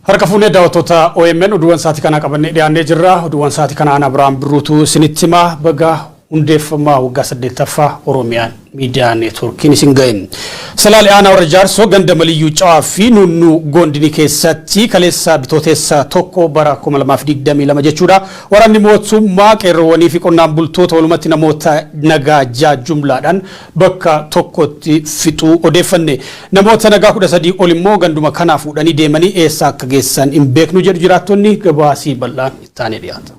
Harka fuunee daawwattoota OMN, oduuwwan sa'aatii kanaa qabannee dhiyaannee jirra. Oduuwwan sa'aatii kanaan Abiraam Birruutu isinitti hima. Baga hundeeffamaa waggaa 8ffaa Oromiyaan Miidiyaa Neetwoorkiin isin ga'e. Salaale Aanaa Warra Jaarsoo ganda Maliyyuu Cawaa fi Nuunnuu Goondinii keessatti kaleessa Bitootessa 1 bara 2022 jechuudha. Waraanni mootummaa qeerroowwanii fi qonnaan bultoota walumatti namoota nagaa 6 jumlaadhaan bakka tokkotti fixuu odeeffanne. Namoota nagaa 13 ol immoo ganduma kanaa fuudhanii deemanii eessa akka geessan hin beeknu jedhu jiraattonni. Gabaasii bal'aan ittaanee dhiyaata.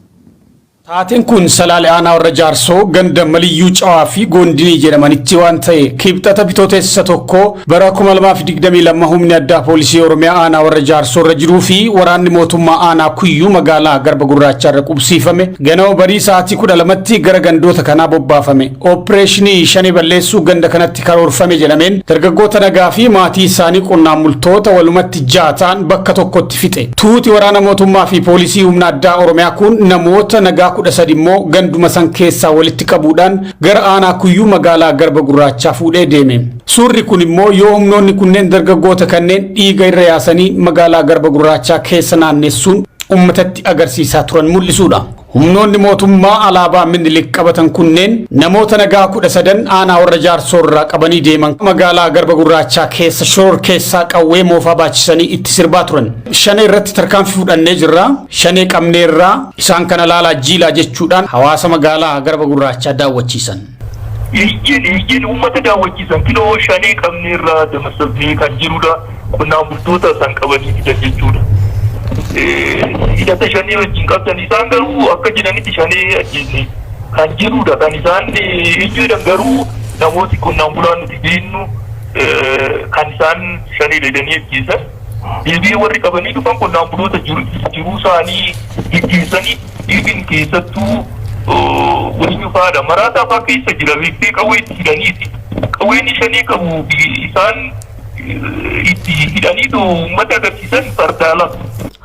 Taateen kun Salaale Aanaa Warra Jaarsoo ganda Maliyyuu Cawaa fi Goondinii jedhamanitti waan ta'e. Kibxata Bitootessa 1 bara 2022 humni addaa poolisii Oromiyaa Aanaa Warra Jaarsoo irra jiruu fi waraanni mootummaa Aanaa Kuyyuu magaalaa Garba Gurraachaa irra qubsiifame ganama barii sa'aatii 12tti gara gandoota kanaa bobbaafame. Ooppireeshinii Shanee balleessuu ganda kanatti karoorfame jedhameen dargaggoota nagaa fi maatii isaanii qonnaan bultoota walumatti 6 ta'an bakka tokkotti fixe. Tuuti waraana mootummaa fi poolisii humna addaa Oromiyaa kun namoota nagaa 13 immoo ganduma san keessaa walitti qabuudhaan gara aanaa Kuyyuu magaalaa Garba Gurraachaa fuudhee deeme. Suurri kun immoo yoo humnoonni kunneen dargaggoota kanneen dhiiga irra yaasanii magaalaa Garba Gurraachaa keessa naannessuun uummatatti agarsiisaa turan mul'isuudha. Humnoonni mootummaa alaabaa Minilik qabatan kunneen namoota nagaa 13 aanaa Warra Jaarsoo irraa qabanii deeman magaalaa Garba Gurraachaa keessa shororkeessaa qawwee moofaa baachisanii itti sirbaa turan. Shanee irratti tarkaanfii fudhannee jirra, shanee qabneerra, isaan kana laalaa jiilaa jechuudhaan hawaasa magaalaa Garba Gurraachaa daawwachiisan. Iyyin iyyin uummata daawwachiisan, kinoo shanee qabneerra, damassasnee kan jirudha. Qonnaan bultoota san qabanii fidan jechuudha. Hidhata shanee wajjin qabdan, isaan garuu akka jedhanitti shanee ajjeesne kan jedhudha kan isaan ijjiidhan. Garuu namooti qonnaan bulaan nuti beennu kan isaan shanee jedhanii ajjeesan, deebi'ee warri qabanii dhufan qonnaan buloota jiruu isaanii geggeessanii even keessattuu waliin faadha maraataa fa'aa keessa jira beektee, qawwee itti hidhaniiti. Qawween shanee qabu isaan itti hidhaniitu uummata agarsiisan fardaala.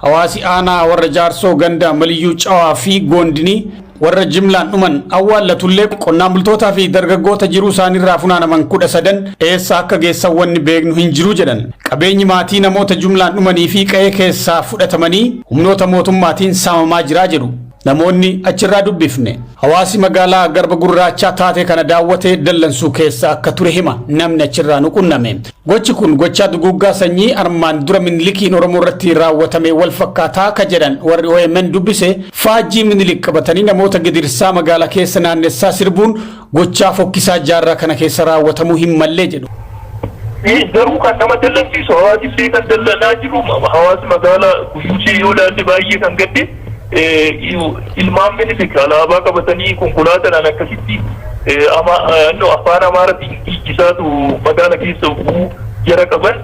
Hawaasi aanaa Warra Jaarsoo ganda Maliyyuu Cawaa fi Goondinii warra jimlaan dhuman awwaallatullee, qonnaan bultootaa fi dargaggoota jiruu isaaniirraa funaanaman 13 eessa akka geessan wanni beeknu hin jiru jedhan. Qabeenyi maatii namoota jumlaan dhumanii fi qe'ee keessaa fudhatamanii humnoota mootummaatiin saamamaa jiraa jedhu namoonni achirraa dubbifne. Hawaasi magaalaa Garba Gurraachaa taatee kana daawwatee dallansuu keessa akka ture hima namni achirraa nu qunname. Gochi kun gochaa duguuggaa sanyii armaan dura Minilikiin Oromoo irratti raawwatame wal fakkaataa ka jedhan warri OMN dubbise, faajjii Minilik qabatanii namoota gidirsaa magaalaa keessa naannessaa sirbuun gochaa fokkisaa jaarraa kana keessa raawwatamuu hin mallee jedhu. Garuu kan nama dallansiisu, hawaasi illee kan dallanaa jiru, hawaasi magaalaa Kuyyuusee yoo ilaalle baay'ee kan gadde, ilmaan Minilik alaabaa qabatanii konkolaataadhaan akkasitti afaan Amaaraatiin dhiichisaatu magaala keessa oguu jara qaban,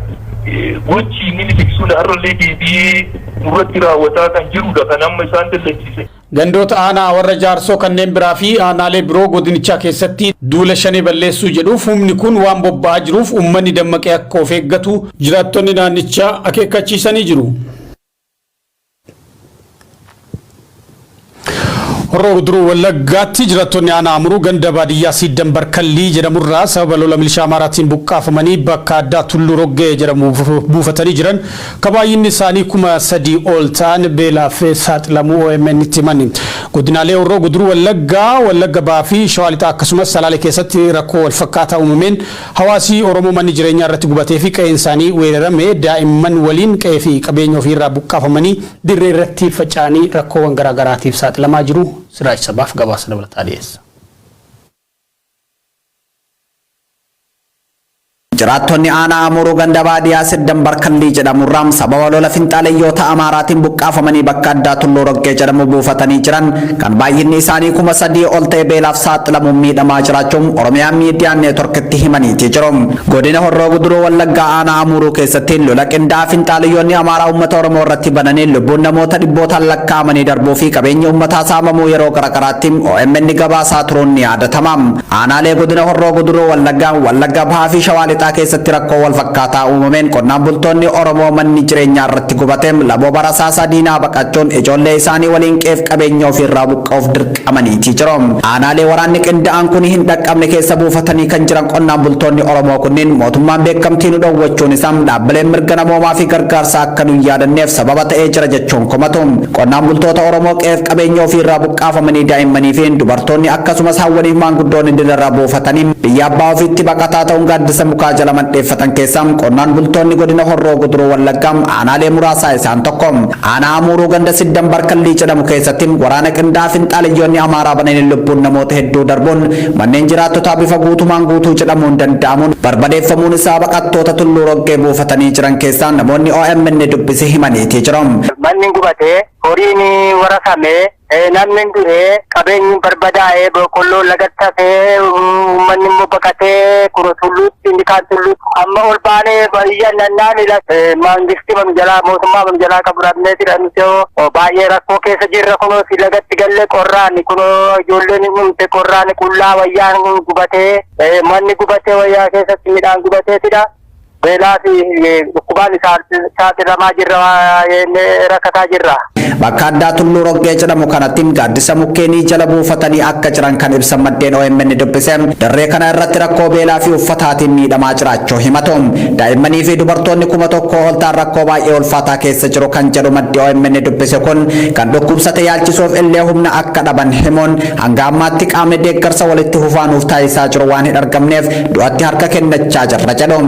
gochi Minilik sun har'allee deebi'ee nurratti raawwataa kan jirudha kan amma isaan dallansiise. Gandoota aanaa Warra Jaarsoo kanneen biraa fi aanaalee biroo godinichaa keessatti duula shanee balleessuu jedhuuf humni kun waan bobba'aa jiruuf uummanni dammaqee akka of eeggatu jiraattonni naannichaa akeekkachiisanii jiru. Horroo Guduruu Wallaggaatti jiraattonni aanaa Amuruu ganda baadiyyaa Siiddan Barkallii jedhamurraa sababa lola milishaa Amaaraatiin buqqaafamanii bakka addaa Tulluu Roggee jedhamu buufatanii jiran ka baay'inni isaanii 3000 ol ta'an beelaaf saaxilamuu OMN itti himan. Godinaalee Horroo Guduruu Wallaggaa, Wallagga Bahaa fi Shawaa Lixaa akkasumas Salaalee keessatti rakkoo wal fakkaataa uumameen hawaasi Oromoo manni jireenyaa irratti gubatee fi qe'een isaanii weerarame daa'imman waliin qe'ee fi qabeenya ofiirraa buqqaafamanii dirree irratti faca'anii rakkoowwan garaagaraatiif saaxilamaa jiru. Siraaj Sabaaf gabaasa dabalataa dhiyeessa. Jiraattonni aanaa Amuruu ganda baadiyyaa Siddan Barkallii jedhamurraa sababa lola finxaaleyyoota Amaaraatiin buqqaafamanii bakka addaa Tulluu Roggee jedhamu buufatanii jiran kan baay'inni isaanii 3000 ol ta'e beelaaf saaxilamuun miidhamaa jiraachuun Oromiyaa Miidiyaa Neetworkitti himaniitii jiru. Godina Horroo Guduruu Wallaggaa aanaa Amuruu keessatti lola qindaa'aa finxaaleyyoonni Amaaraa uummata Oromoo irratti bananiin lubbuun namoota dhibbootaan lakkaa'amanii darbuu fi qabeenyi uummataa saamamuu yeroo garaagaraatti OMN gabaasaa turuun ni yaadatama. Aanaalee godina Horroo Guduruu Wallaggaa, Wallagga Bahaa fi Shawaa Lixaa Lixaa keessatti rakkoo wal fakkaataa uumameen qonnaan bultoonni Oromoo manni jireenyaa irratti gubate labooba rasaasaa diinaa baqachuun ijoollee isaanii waliin qe'eef qabeenya ofiirraa buqqa'uuf dirqamaniitii jiru. Aanaalee waraanni qindaa'aan kun hin dhaqqabne keessa buufatanii kan jiran qonnaan bultoonni Oromoo kunniin mootummaan beekamtii nu dhowwachuun isaa dhaabbileen mirga namoomaa fi gargaarsa akka nu hin yaadanneef sababa ta'ee jira jechuun komatu. Qonnaan bultoota Oromoo qe'eef qabeenya ofiirraa buqqaafamanii daa'immanii fi dubartoonni akkasumas hawwaniif maanguddoonni dirrarra buufatanii biyya abbaa ofiitti baqataa ta'uun gaaddisa mukaa jala mandheeffatan keessaa qonnaan bultoonni godina Horroo Guduruu Wallaggaa aanaalee muraasaa isaan tokko. Aanaa Amuuruu ganda Siddan Barkallii jedhamu keessatti waraana qindaa'aa finxaaleyyoonni Amaaraa bananiin lubbuun namoota hedduu darbuun manneen jiraattotaa bifa guutumaan guutuu jedhamuun danda'amuun barbadeeffamuun isaa baqattoota Tulluu Roggee buufatanii jiran keessaa namoonni OMN dubbise himaniitii jiru. Manni gubatee, horiin warasame, namni du'ee, qabeenyi barbadaa'ee, boqqolloon lagatti hafee, uummanni immoo baqatee kun tulluutti, inni kaan tulluutti. Amma ol baanee iyya nannaan mangistii manu jalaa, mootummaa manu jalaa qabu dhabnee jira. Nuti baay'ee rakkoo keessa jirra. Kunoo si lagatti galle qorraan, kunoo ijoolleen dhumte qorraan, qullaa, wayyaan gubatee, manni gubatee, wayyaa keessatti midhaan gubateetidha. Beelaa fi dhukkubaan saaxilamaa jirra, rakkataa jirra. Bakka addaa Tulluu Roggee jedhamu kanatti gaaddisa mukkeenii jala buufatanii akka jiran kan ibsan maddeen OMN dubbise, dirree kana irratti rakkoo beelaa fi uffataatiin miidhamaa jiraachuu himatu. Daa'immanii fi dubartoonni 1000 ol ta'an rakkoo baay'ee ulfaataa keessa jiru kan jedhu maddi OMN dubbise kun, kan dhukkubsate yaalchisuuf illee humna akka dhaban himuun, hanga ammaatti qaamni deeggarsa walitti fufaanuuf taasisaa jiru waan hin argamneef du'atti harka kennachaa jirra jedhu.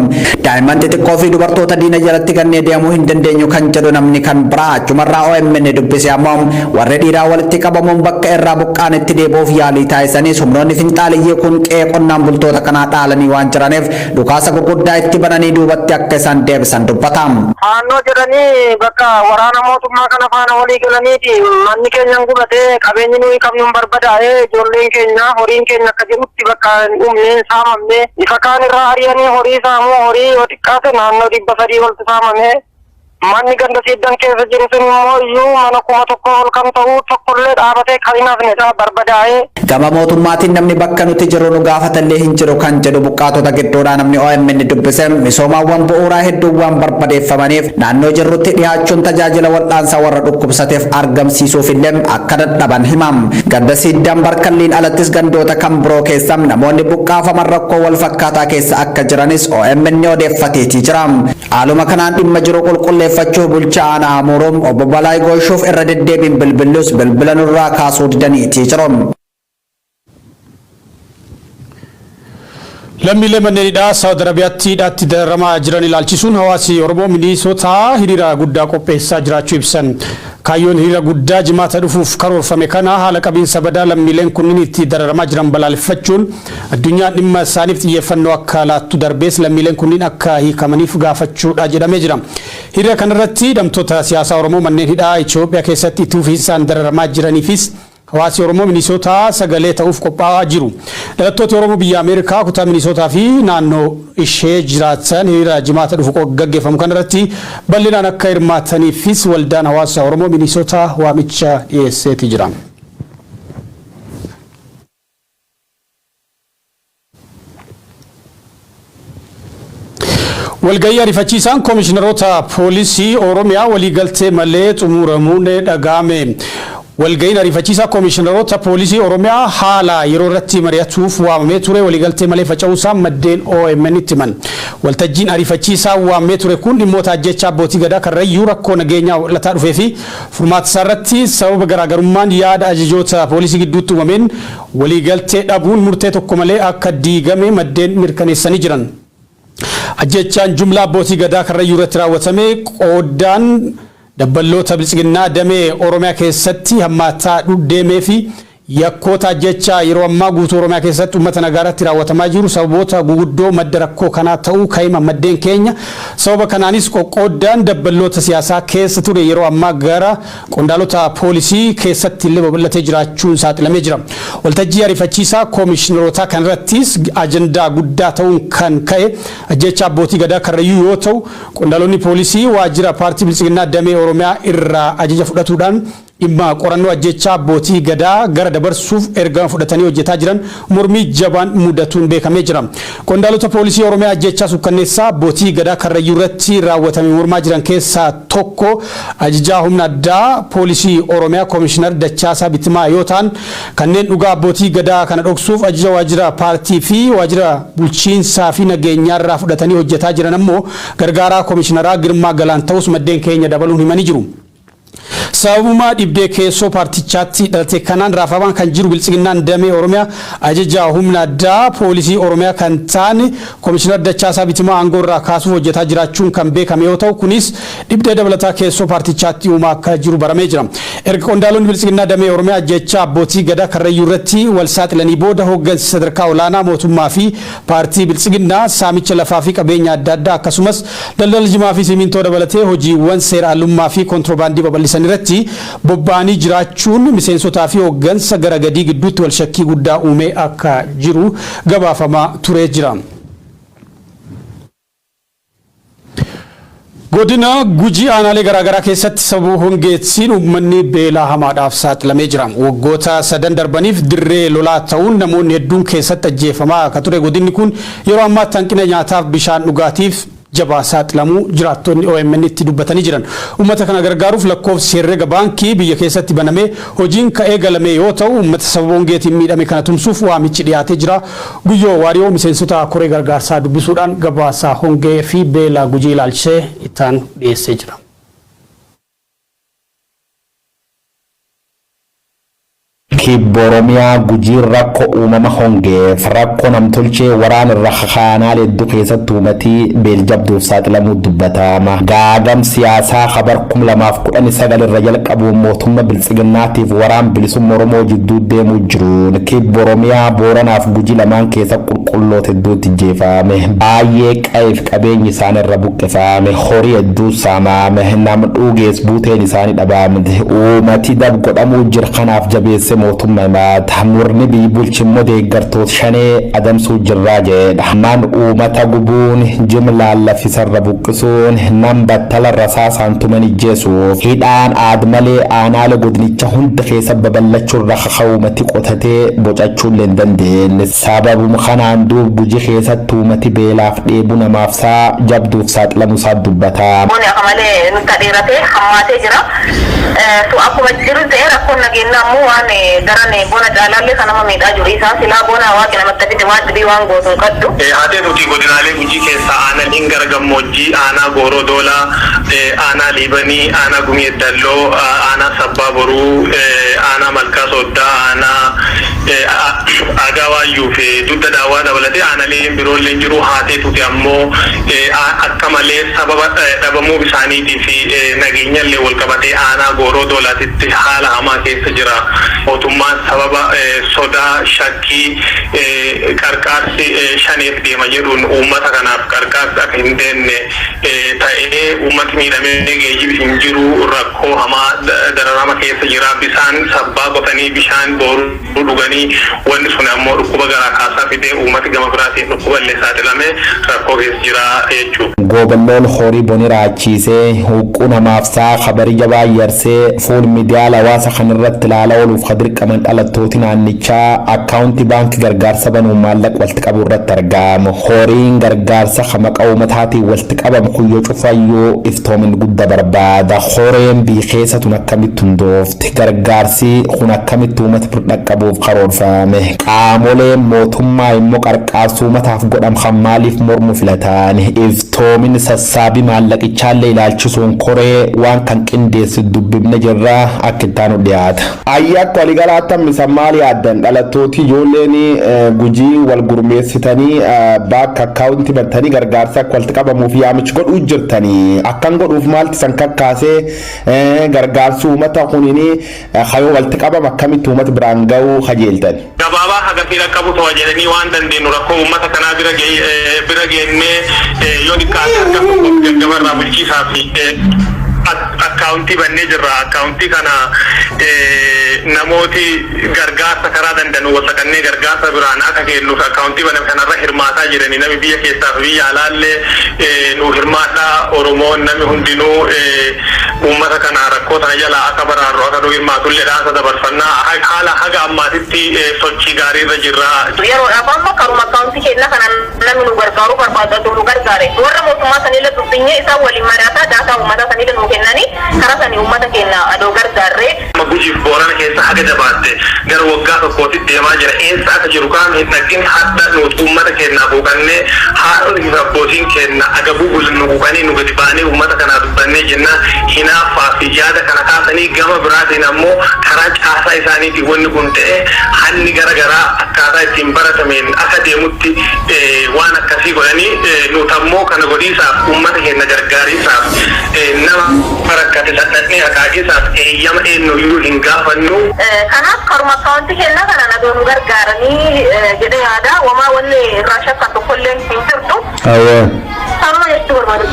Daa'imman xixiqqoo fi dubartoota diina jalatti gannee deemuu hin dandeenyu kan jedhu namni kan biraa achumarraa OMN dubbise ammoo, warri dhiiraa walitti qabamuun bakka irraa buqqaanitti deebi'uuf yaalii taasisanis humnoonni finxaaliyyii kun qe'ee qonnaan bultoota kanaa dhaalanii waan jiraniif dhukaasa gurguddaa itti bananii duubatti akka isaan deebisan dubbata. Faannoo jedhanii bakka waraana mootummaa kana faana walii galaniiti manni keenya hin gubatee, qabeenyi nuyi qabnu hin barbadaa'ee, ijoolleen keenya, horiin keenya akka jirutti bakka hin dhumne hin saamamne. Ifa kaan irraa ari'anii horii saamuu, horii yoo xiqqaate naannoo 300 oltu saamame. Manni ganda Siiddan keessa jiru sun immoo iyyuu mana 1000 ol kan ta'u tokkollee dhaabatee kan hin hafnedha, barbadaa'ee. Gama mootummaatiin namni bakka nuti jirru nu gaafatallee hin jiru kan jedhu buqqaatota gidduudhaa namni OMN dubbise, misoomaawwan bu'uuraa hedduun waan barbadeeffamaniif naannoo jirrutti dhiyaachuun tajaajila wal'aansaa warra dhukkubsateef argamsiisuuf illee akka dadhaban hima. Ganda Siiddan Barkalliin alattis gandoota kan biroo keessa namoonni buqqaafaman rakkoo wal fakkaataa keessa akka jiranis OMN odeeffateetii jira. Haaluma kanaan dhimma jiru qulqulleeffachuuf bulchaa aanaa Amuuruu obbo Balaay Gooshuuf irra deddeebiin bilbillus bilbila nurraa kaasuu didaniitii jiru. Lammiilee manneen hidhaa Saawud Arabiyaatti hidhaatti dararamaa jiran ilaalchisuun hawaasi Oromoo Minisootaa hiriira guddaa qopheessaa jiraachuu ibsan. Kaayyoon hiriira guddaa Jimaata dhufuuf karoorfame kana haala qabiinsa badaa lammiileen kunniin itti dararamaa jiran balaaleffachuun addunyaan dhimma isaaniif xiyyeeffannoo akka laattu, darbees lammiileen kunniin akka hiikamaniif gaafachuudha jedhamee jira. Hiriira kanarratti hidhamtoota siyaasaa Oromoo manneen hidhaa Itoophiyaa keessatti itti fufiinsaan dararamaa jiraniifis hawaasi Oromoo Minisootaa sagalee ta'uuf qophaa'aa jiru. Dhalattooti Oromoo biyya Ameerikaa kutaa Minisootaa fi naannoo ishee jiraatan hiriira Jimaata dhufu gaggeeffamu kanarratti bal'inaan akka hirmaataniifis waldaan hawaasa Oromoo Minisootaa waamicha dhiyeesseeti jira. Walgahii ariifachiisaan Koomishiinaroota Poolisii Oromiyaa waliigaltee malee xumuramuun dhaga'ame. Walgahiin ariifachiisaa Koomishiinaroota Poolisii Oromiyaa haala yeroo irratti mari'atuuf waamamee ture waliigaltee malee faca'uusaa maddeen OMN itti himan. Waltajjiin ariifachiisaa waamamee ture kun dhimmoota ajjeechaa abbootii gadaa Karrayyuu, rakkoo nageenyaa babal'ataa dhufee fi furmaata isaa irratti sababa garaagarummaan yaada ajajoota poolisii gidduutti uumameen waliigaltee dhabuun murtee tokko malee akka diigame maddeen mirkaneessanii jiran. Ajjeechaan jumlaa abbootii gadaa Karrayyuu irratti raawwatame, qooddaan dabballoota Biltsiginnaa damee Oromiyaa keessatti hammaataa deemee fi yakkoota ajjeechaa yeroo ammaa guutuu Oromiyaa keessatti uummata nagaa irratti raawwatamaa jiru sababoota guguddoo madda rakkoo kanaa ta'uu ka'ima maddeen keenya. Sababa kanaanis qoqqooddaan dabballoota siyaasaa keessa ture yeroo ammaa gara qondaalota poolisii keessatti illee babal'atee jiraachuun saaxilamee jira. Waltajjii ariifachiisaa koomishinarootaa kanarrattis ajandaa guddaa ta'uun kan ka'e ajjeechaa abbootii gadaa Karrayyuu yoo ta'u, qondaalonni poolisii waajjira paartii Biltsiginnaa damee Oromiyaa irraa ajaja fudhatuudhaan Dhimma qorannoo ajjechaa abbootii gadaa gara dabarsuuf ergama fudhatanii hojjetaa jiran mormii jabaan mudatuun beekamee jira. Qondaalota poolisii Oromiyaa ajjechaa suukkanneessaa abbootii gadaa Karrayyuu irratti raawwatame mormaa jiran keessaa tokko ajajaa humna addaa poolisii Oromiyaa Koomishinar Dachaasaa Bitimaa yoo ta'an, kanneen dhugaa abbootii gadaa kana dhoksuuf ajaja waajjira paartii fi waajjira bulchiinsaa fi nageenyaarraa fudhatanii hojjetaa jiran ammoo gargaaraa koomishinaraa Girmaa Galaan ta'us maddeen keenya dabaluun himanii jiru. Sababuma dhibdee keessoo paartichaatti dhalate kanaan raafamaan kan jiru Biltsiginnaan damee Oromiyaa ajajaa humna addaa poolisii Oromiyaa kan ta'an Koomishinar Dachaasaa Bitimaa aangoo irraa kaasuuf hojjetaa jiraachuun kan beekame yoo ta'u, kunis dhibdee dabalataa keessoo paartichaatti uumaa akka jiru baramee jira. Erga qondaalonni Biltsiginnaa damee Oromiyaa ajjechaa abbootii gadaa Karrayyuu irratti wal saaxilanii booda, hooggansi sadarkaa olaanaa mootummaa fi paartii Biltsiginnaa saamicha lafaa fi qabeenya adda addaa, akkasumas daldala jimaa fi simintoo dabalatee hojiiwwan seera alummaa fi kontiroobaandii babal'isan irratti bobba'anii jiraachuun miseensotaa fi hooggansa gara gadii gidduutti wal shakkii guddaa uumee akka jiru gabaafamaa turee jira. Godina Gujii aanaalee garaagaraa keessatti sababa hongeetiin uummanni beelaa hamaadhaaf saaxilamee jira. Waggoota sadan darbaniif dirree lolaa ta'uun namoonni hedduun keessatti ajjeefamaa akka ture godinni kun yeroo ammaatti hanqina nyaataaf bishaan dhugaatiif jabaa saaxilamuu jiraattonni OMN itti dubbatanii jiran. Uummata kana gargaaruuf lakkoofsi herrega baankii biyya keessatti banamee hojiin ka'ee galame yoo ta'u, uummata sababa hongeetiin miidhame kana tumsuuf waamichi dhiyaatee jira. Guyyoo Waariyoo miseensota koree gargaarsaa dubbisuudhaan gabaasa hongee fi beela Gujii ilaalchisee ittaan dhiyeessee jira. Kibba Oromiyaa Gujiin rakkoo uumama hongeef rakkoo namtolchee waraan irra kakaanaalee hedduu keessatti uummatii beeljabduuf saaxilamuu dubbatama. Gaagam siyaasaa kabar 2019 irra jalqabuun mootummaa Biltsiginnaatiif waraan bilisummaa Oromoo jidduu deemuu jiruun Kibba Oromiyaa Booranaaf Gujii lamaan keessa qulqulloota hedduutti jeefame. Baay'ee qa'eef qabeenyi isaan irra buqqifame. Horii hedduu saamame. Nam dhugees buuteen isaanii dhabamte. Uummati dab godhamuu jira, kanaaf jabeesse mootummaa himata. Murni biyyi bulchimmoo deeggartoota shanee adamsuu jirraa jedha. Man uummata gubuun, jimlaan lafisarra buqqisuun, nam battala rasaasaan tuman ijjeesuuf hidhaan aad malee aanaalee godinicha hunda keessa babal'achuurra kaka'uumati qotatee bocachuullee hin dandeenye. Sababuma kanaan duub Gujii keessatti uummati beelaaf dheebuu namaaf saa jabduuf saaxilamuu isaa dubbata. Boni akka malee nutti dheeratee hammaatee jira. So akkuma jiru ta'ee, rakkoon nageenyaa immoo waan daran bona caalaallee kan nama miidhaa jiru. Isaa silaa bona waaqi namatti fide waan dhibii waan gootu hin qaddu. Haatee nuti godinaalee Gujii keessaa aanaaleen gara gammoojjii, aanaa Gooroo Doolaa, aanaa Liibanii, aanaa Gumii Eddalloo, aanaa Sabbaa Boruu, aanaa Malkaa Sooddaa, aanaa Aagaa Waayyuu fi Dugda Daawwaa dabalatee aanaaleen biroollee jiru. Haatee tuti ammoo akka malee sababa dhabamuu bishaaniitii fi nageenyallee wal qabatee aanaa Gooroo Doolaatitti haala hamaa keessa jira. Mootummaan sababa sodaa shakkii qarqaarsi shaneef deema jedhuun uummata kanaaf qarqaarsi akka hin deemne ta'ee, uummati miidhamee, geejjibi hin jiru, rakkoo hamaa dararama keessa jira. Bisaan sabbaa qotanii bishaan booruu dhuganii, wanni sun ammoo dhukkuba garaa kaasaa fidee, uummati gama biraatiin dhukkuba illee saaxilamee rakkoo keessa jira jechuudha. Gooballoon horii boni raachiisee huqquu namaaf saa kabarii jabaa yarsee fuul miidiyaa hawaasa kanarratti ilaala ooluuf ka dirqaman dhalattooti naannichaa akkaawuntii baankii gargaarsa banuun maallaqa walitti qabu irratti argamu. Horiin gargaarsa ka maqaa uummataatiin walitti qabamu kuyyoo cufayyuu iftoomin guddaa barbaada. Horeen biyya keessa tun akkamitti hundoofte? Gargaarsi kun akkamitti uummata bira dhaqqabuuf karoorfame? Qaamoleen mootummaa immoo qarqaarsa uummataaf godham kan maaliif mormu filatan? Iftoomin sassaabii maallaqichaallee ilaalchisuun koree waan kan qindeessu dubbifne jirra, akka ittaanu dhiyaata. Ayyi, akka waliigalaatti hammisan maal yaaddan? Dhalattooti ijoolleen Gujii wal gurmeessitanii bakka akkaawuntii bantanii gargaarsa akka walitti qabamuuf yaamichi godhuu jirtanii, akkan godhuuf maalti san kakkaasee? Gargaarsi uummata kunini hayoo walitti qabama akkamitti uummata biraan ga'uu kajeeltan? Gabaabaa haga fi dhaqqabu to'a jedhanii waan dandeenyu rakkoo uummata kanaa bira geennee, yoo xiqqaate harka tokko gaggabarraa bulchiisaa fi Akkaawuntii bannee jirra. Akkaawuntii kana namooti gargaarsa karaa danda'an wasaqannee gargaarsa biraan akka kennuuf akkaawuntii baname kanarra hirmaataa jirani. Nami biyya keessaa fi biyya alaallee nu hirmaadhaa. Oromoon nami hundinuu uummata kana rakkoo sana jalaa akka baraarru akka nu hirmaatullee dhaamsa dabarfannaa. Haala haga ammaatitti sochii gaariirra jirra. Yeroodhaaf amma karuma akkaawuntii keenya kana namni nu gargaaruu barbaadu nu gargaare. Warra mootummaa sanillee dubbinyee isaan waliin mari'ataa daataa uummata sanillee nu kennanii karaa sanii uummata keenya adoo gargaarree. Gujiif Boorana keessa haga jabaatte gara waggaa tokkootti deemaa jira. Eessa akka jiru qaamni hin dhaqin. Hadha nuti uummata keenyaaf huqannee, haadholii fi abbootiin keenya agabuu nu huqanii, nu gadi baanee uummata kanaa dubbannee jennaan hinaaffaa fi yaada kana kaasanii, gama biraatiin ammoo karaa caasaa isaaniitiin wanni kun ta'e hanni gara garaa akkaataa ittiin baratameen akka deemutti waan akkasii godhanii, nuti ammoo kana godhiisaaf, uummata keenya gargaariisaaf, nama rakkate sadhannee haqaaqiisaaf eeyyama eenyuyyuu hin gaafannu. Kanaaf karuma akkaawuntii kennaa kana adoo nu gargaaranii jedhee yaada. Wamaa wanni irraa shakkan tokkollee hin jirtu. Sanuma jechuu barbaadu.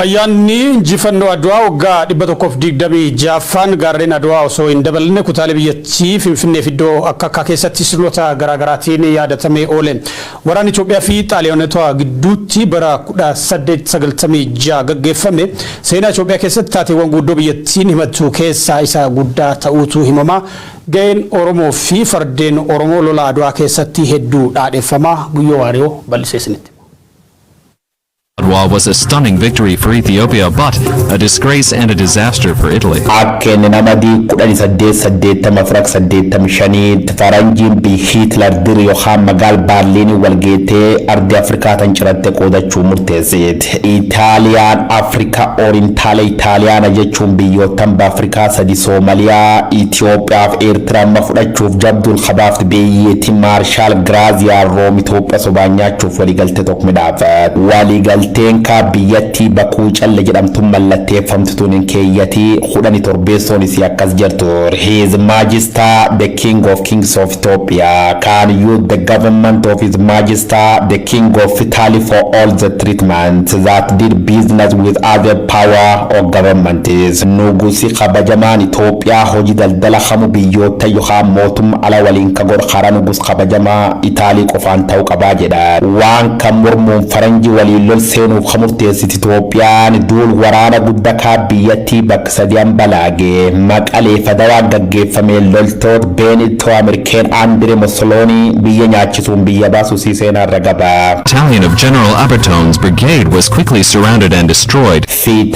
Ayyaanni injifannoo Adwaa waggaa 126ffaan gaarreen Adwaa osoo hin dabalanne kutaalee biyyattii Finfinnee fi iddoo akka akkaa keessatti sirnoota garaagaraatiin yaadatamee oole. Waraanni Itoophiyaa fi Xaaliyaanota gidduutti bara 1896 gaggeeffame seenaa Itoophiyaa keessatti taateewwan guddoo biyyattiin himattu keessaa isa guddaa ta'uutu himama. Ga'een Oromoo fi fardeen Oromoo lola Adwaa keessatti hedduu dhaadheffama. Guyyoo Waariyoo bal'isee isinitti. Adwa was a stunning victory for Ethiopia, but a disgrace and a disaster for Italy. Akka inni nama 1884-85 faranjiin biyya Hiitler dir yookaan magaal Baarliinii walgeetee ardi Afrikaa tan ciratte qoodachuu murteessite. Itaaliyaan Afrikaa Orientaale Itaaliyaana jechuun biyyootan Afrikaa sadi, Soomaliyaa, Itoophiyaa fi Eertiraa amma fudhachuuf jabduun kabaafti. Biyyeetti Maarshaal Giraaziyaan Room Itoophiyaa sobaan nyaachuuf waliigaltee tokko midhaafat. Waliigalteen kaa biyyattii Bakuu Calle jedhamtu mallatteeffamtu tun keeyyatii 17 isii akkas jirtu: "His Majesty the King of Kings of Ethiopia can use the government of His Majesty the King of Italy for all the treatment that did business with other power or governments." Nugusi kabajamaan Itoophiyaa hojii daldala kamu biyyoota yookaan mootummaa ala waliin ka godhu karaa nugus kabajamaa Itaalii qofaan ta'uu qabaa jedha. Waan kan mormuun faranjii waliin lol seenuuf ka murteessiti Itoophiyaan duul waraana guddaa kaa biyyattii bakka sadi'an balaage Maqalee Fadawaa gaggeeffame loltoota Beenitoo Ameerikeen Andire Musoloonii biyya nyaachisuun biyya baasuu sii seenaan gabaa. Battalion of General Albertone's brigade was quickly surrounded and destroyed.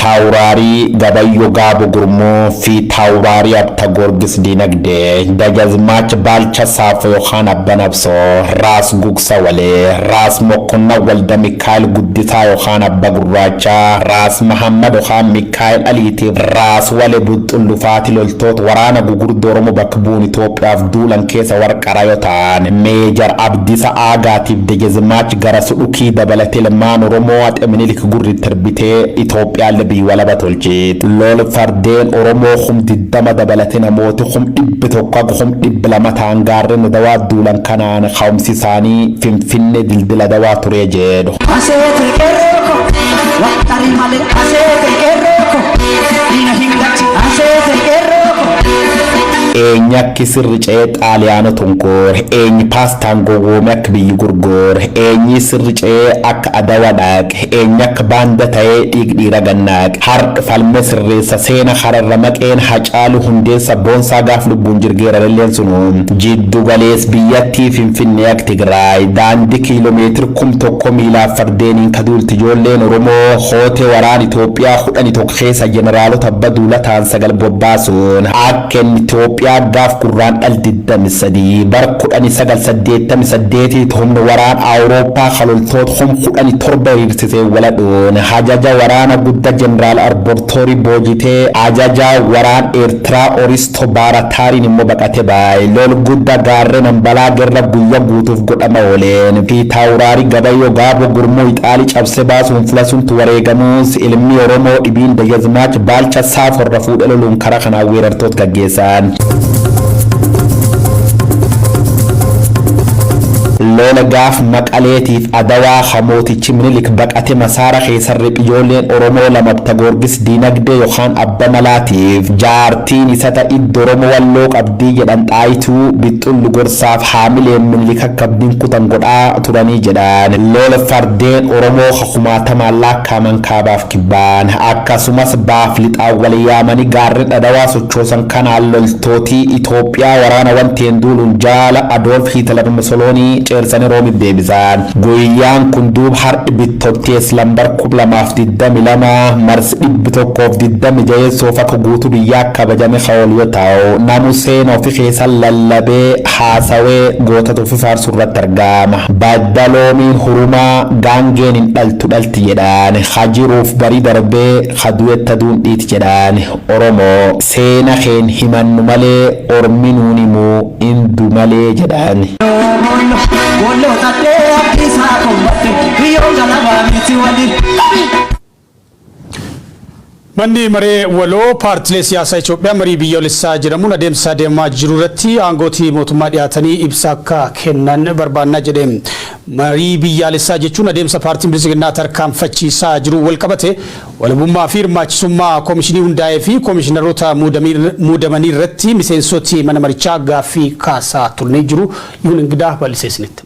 Fiitaawuraarii Gabayyoo Gaabo Gurmuu, Fiitaawuraarii Abta Goorgis Dinagdee, Dajazmaach Baalcha Saafo yookaan Abba Nabsoo, Raas Gugsa Walee, Raas Mokkonna Walda Mikaa'el Guddisaa yookaan Abba Gurraachaa, Raas Mahammad yookaan Mikaa'el Aliitiif Raas Wale Buxxullufaati loltoota waraana gugurdoo Oromoo bakka bu'uun Itoophiyaaf duulan keessa warqara yoo ta'an, Meejar Abdisa Aagaatiif Dajazmaach gara Sudhukii dabalatee ilmaan Oromoo Haxe Minilik gurri tirbitee Itoophiyaallee biyya walaba tolchite. Lol fardeen Oromoo 20,000 dabalatee namooti 100,000 haga 200,000 ta'an gaarreen Adawaa duulan kanaan ka'umsi isaanii Finfinnee dildila Adawaa turee jedhu. Aseete qeerroo ko, waxxarii malee, aseete qeerroo ko, diina hin gachi, aseete qeerroo ko. Eenyu akki sirri ce'ee Xaaliyaana tunkoor? Eenyu paastaan gowwoome akka biyyi gurgoor? Eenyi sirri ce'ee akka Adawa dhaaqe? Eenyu akka baanda ta'ee dhiig dhiira gannaaqe? Har'a falme sirreessa seena hararra maqeen Hacaalu Hundeessa Boonsaa gaaf lubbuun jirgeera lelleen sunu. Jiddu galees biyyattii Finfinnee akka Tigraay daandii kiiloomeetiri 1000 miilaaf fardeeniin kaduulti ijoolleen Oromoo hootee waraan Itoophiyaa 11 keessa jeneraalota abba duula ta'an sagal bobbaasuun akka inni Itoophiyaa gaaf Gurraandhala 23 bara 1988 humna waraan Awurooppaa kaloltoota 17,000 hiriirsisee waladhuun ajaja waraana guddaa jeneraal Arbortoorii boojitee ajaja waraan Eertiraa Oristo Baarataariin immoo baqate baay'ee. Lol guddaa gaarreen Ambalaa gerra guyyaa guutuuf godhama ooleen Fiitaawuraarii Gabayyoo Gaaboo Gurmuu Ixaalii cabsee baasuun filasuuntu wareegamuus ilmi Oromoo dhibiin Dayyazmaach Baalcha Saaforra fuudhee loluun karaa kanaan weerartoota gaggeessan. Lola gaaf Maqaleetiif Adawaa ka mootichi Minilik baqate masaara keessa riph ijoolleen Oromoo lama ta Goorgis Diinagdee yookaan Abba Malaatiif jaartiin isa ta iddo Oromoo Walloo qabdii jedhan Xaayituu Bixxullu gorsaaf haamileen Minilik akka abdiin kutan godhaa turanii jedhan. Lola fardeen Oromoo ka kumaatamaan laakkaaman kaabaaf kibbaan akkasumas baaf lixaan wal yaamanii gaarren Adawaa sochoosan kanaan loltootii Itoophiyaa waraana wanteen duuluun jaala Adolf Hitler Musoloonii ceersanii Roomit deebisan. Guyyaan kun duub har'i Bittottees lambar 2022 Mars 126 akka guutuu biyyaa kabajame kaool yoo ta'u, namu seena ofi keessa lallabee haasawee gootota ofi faarsuu irratti argama. Badda loomiin hurumaa gaangeen hin dhaltu dhalti jedhaan. Ka jiruuf barii darbee ka du'etti aduun dhiiti jedhaan. Oromoo seena keen himannu malee ormi nuun himu indu malee jedhaan. Booloo taddee abdiisaa kombatte biyyoon galabaa miti waliin. Manni maree waloo paartilee siyaasaa Itoophiyaa marii biyyoolessaa jedhamuun adeemsa deemaa jiru irratti aangootii mootummaa dhiyaatanii ibsa akka kennan barbaannaa jedhe. Marii biyyaalessaa jechuun adeemsa paartiin Bilisiginnaa tarkaanfachiisaa jiru wal qabate walabummaa fi hirmaachisummaa koomishinii hundaa'ee fi koomishinaroota muudamanii irratti miseensoti mana marichaa gaaffii kaasaa turanii jiru. Yihuun Ingidaa bal'isee isinitti.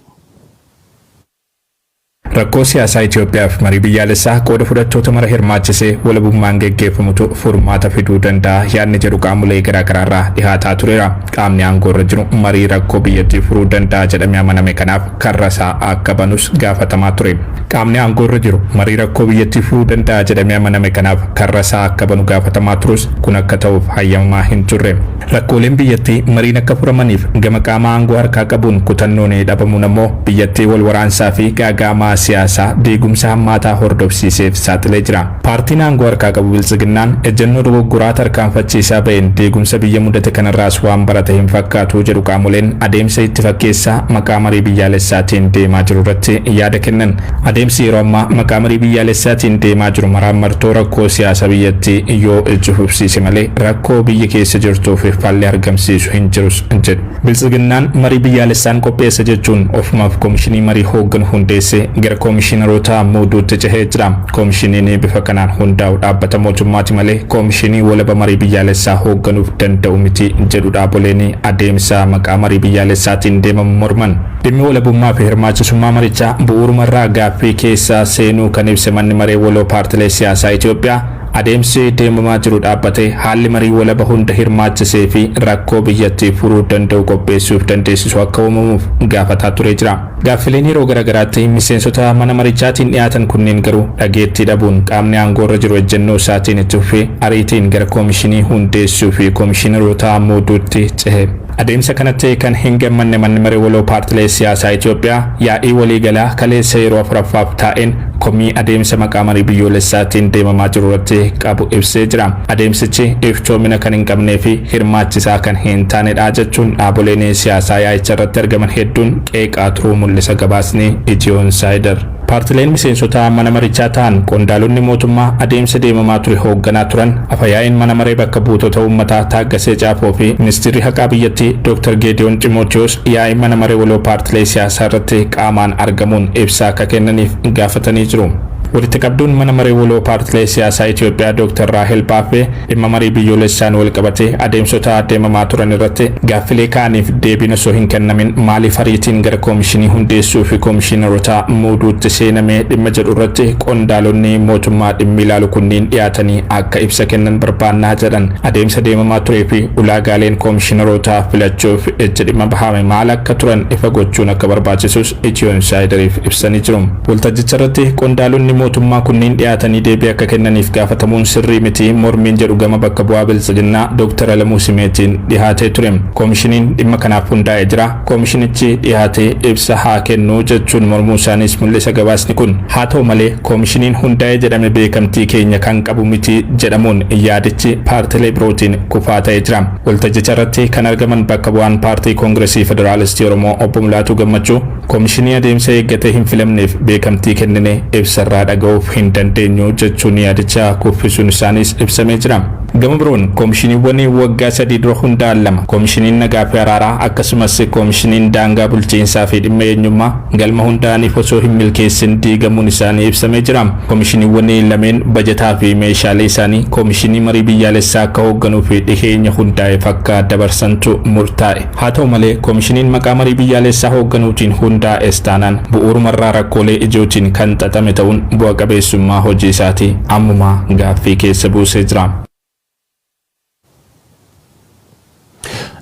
Rakkoo siyaasaa Itoophiyaaf marii biyyaalessaa qooda fudhattoota mara hirmaachisee walabummaan geggeeffamutu furmaata fiduu danda'a yaadni jedhu qaamolee garaagaraarraa dhihaataa tureera. Qaamni aangoo irra jiru marii rakkoo biyyattii furuu danda'a jedhamee amaname kanaaf karra isaa akka banus gaafatamaa ture. Qaamni aangoo irra jiru marii rakkoo biyyattii furuu danda'a jedhamee amaname kanaaf karra isaa akka banu gaafatamaa turus kun akka ta'uuf hayyamamaa hin turre. Rakkooleen biyyattii mariin akka furamaniif gama qaama aangoo harkaa qabuun kutannoon dhabamuun ammoo biyyattii wal waraansaa fi gaaga'amaa siyaasaa diigumsa hammaataa hordofsiiseef saaxilee jira. Paartiin aangoo harkaa qabu Biltsiginnaan ejjennoo dogoggoraa tarkaanfachiisaa ba'een diigumsa biyya mudate kanarraas waan barate hin fakkaatu jedhu qaamoleen adeemsa itti fakkeessaa maqaa marii biyyaalessaatiin deemaa jiru irratti yaada kennan. Adeemsi yeroo ammaa maqaa marii biyyaalessaatiin deemaa jiru maraammartoo rakkoo siyaasa biyyattii yoo itti fufsiise malee rakkoo biyya keessa jirtuuf falli argamsiisu hin jirus jedhu. Biltsiginnaan marii biyyaalessaan qopheessa jechuun ofumaaf koomishinii marii hoogganu hundeessee gara koomishinaroota muuduutti cehee jira. Koomishiniin bifa kanaan hundaa'u dhaabbata mootummaati malee koomishinii walaba marii biyyaalessaa hoogganuuf danda'u miti jedhu dhaaboleen adeemsa maqaa marii biyyaalessaatiin deemamu morman. Dhimmi walabummaa fi hirmaachisummaa marichaa bu'uurumarraa gaaffii keessa seenuu kan ibse manni maree waloo paartilee siyaasaa Itoophiyaa adeemsi deemamaa jiru dhaabbatee haalli marii walaba hunda hirmaachisee fi rakkoo biyyattii furuu danda'u qopheessuuf dandeessisu akka uumamuuf gaafataa turee jira. Gaaffileen yeroo garaagaraatti miseensota mana marichaatiin dhiyaatan kunneen garuu dhageettii dhabuun qaamni aangoo irra jiru ejjennoo isaatiin itti fufee ariitiin gara koomishinii hundeessuu fi koomishinaroota muuduutti cehe. Adeemsa kanatti kan hin gammanne manni maree waloo paartilee siyaasaa Itoophiyaa yaa'ii waliigalaa kaleessa yeroo afuraffaaf taa'een komii adeemsa maqaa marii biyyoolessaatiin deemamaa jiru irratti qabu ibsee jira. Adeemsichi iftoomina kan hin qabnee fi hirmaachisaa kan hin taanedha jechuun dhaaboleen siyaasaa yaa'icha irratti argaman hedduun qeeqaa turuu mul'isa gabaasni Itiyoo Insaayider. Paartileen miseensota mana marichaa ta'an qondaalonni mootummaa adeemsa deemamaa ture hoogganaa turan afayaa'iin mana maree bakka buutota uummataa Taaggasee Caafoo fi ministeerri haqaa biyyattii Dr. Geediyoon Ximootiyoos yaa'ii mana maree waloo paartilee siyaasaa irratti qaamaan argamuun ibsa akka kennaniif gaafatanii jiru. Walitti qabduun mana maree waloo paartilee siyaasaa Itoophiyaa Dr. Raahel Baaffee dhimma marii biyyoolessaan wal qabatee adeemsota deemamaa turan irratti gaaffilee ka'aniif deebiin osoo hin kennamin maaliif ariitiin gara koomishinii hundeessuu fi koomishinaroota muuduutti seenamee dhimma jedhu irratti qondaalonni mootummaa dhimmi ilaalu kunniin dhiyaatanii akka ibsa kennan barbaannaa jedhan. Adeemsa deemamaa turee fi ulaagaaleen koomishinaroota filachuuf itti dhimma bahame maal akka turan ifa gochuun akka barbaachisus Itiyoo Insaayidariif ibsanii jiru. Waltajjicha irratti qondaalonni mootummaa kunniin dhiyaatanii deebii akka kennaniif gaafatamuun sirrii miti mormiin jedhu gama bakka bu'aa Biltsiginnaa Dr. Alamuu Simeetiin dhihaatee ture. Koomishiniin dhimma kanaaf hundaa'ee jira. Koomishinichi dhiyaatee ibsa haa kennu jechuun mormuu isaaniis mul'isa gabaasni kun. Haa ta'u malee koomishiniin hundaa'ee jedhame beekamtii keenya kan qabu miti jedhamuun yaadichi paartilee birootiin kufaa ta'ee jira. Waltajjicha irratti kan argaman bakka bu'aan paartii Koongiresii Federaalistii Oromoo obbo Mulaatuu Gammachuu koomishinii adeemsa eeggatee hin filamneef beekamtii kennine ibsarraa dhaga'uuf hin dandeenyu jechuun yaadicha kuffisuun isaaniis ibsamee jira. Gama biroon koomishiniiwwan waggaa 3 dura hundaa'an 2, Koomishiniin Nagaa fi Araaraa akkasumas Koomishiniin Daangaa Bulchiinsaa fi Dhimma Eenyummaa galma hundaa'aniif osoo hin milkeessin diigamuun isaanii ibsamee jira. Koomishiniiwwan lameen bajataa fi meeshaalee isaanii Koomishinii Marii Biyyaalessaa akka hoogganuu fi dhiheenya hundaa'eef akka dabarsantu murtaa'e. Haa ta'u malee Koomishiniin maqaa Marii Biyyaalessaa hoogganuutiin hundaa'es taanaan bu'uurumarraa rakkoolee ijootiin kan xaxame ta'uun bu'a qabeessummaa hojii isaatii ammumaa gaaffii keessa buusee jira.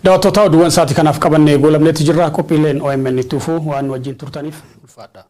Daawwattootaa oduuwwan sa'aatii kanaaf qabannee goolabneetti jirra. Qophiileen OMN itti fufuu waan nu wajjin turtaniif ulfaadha.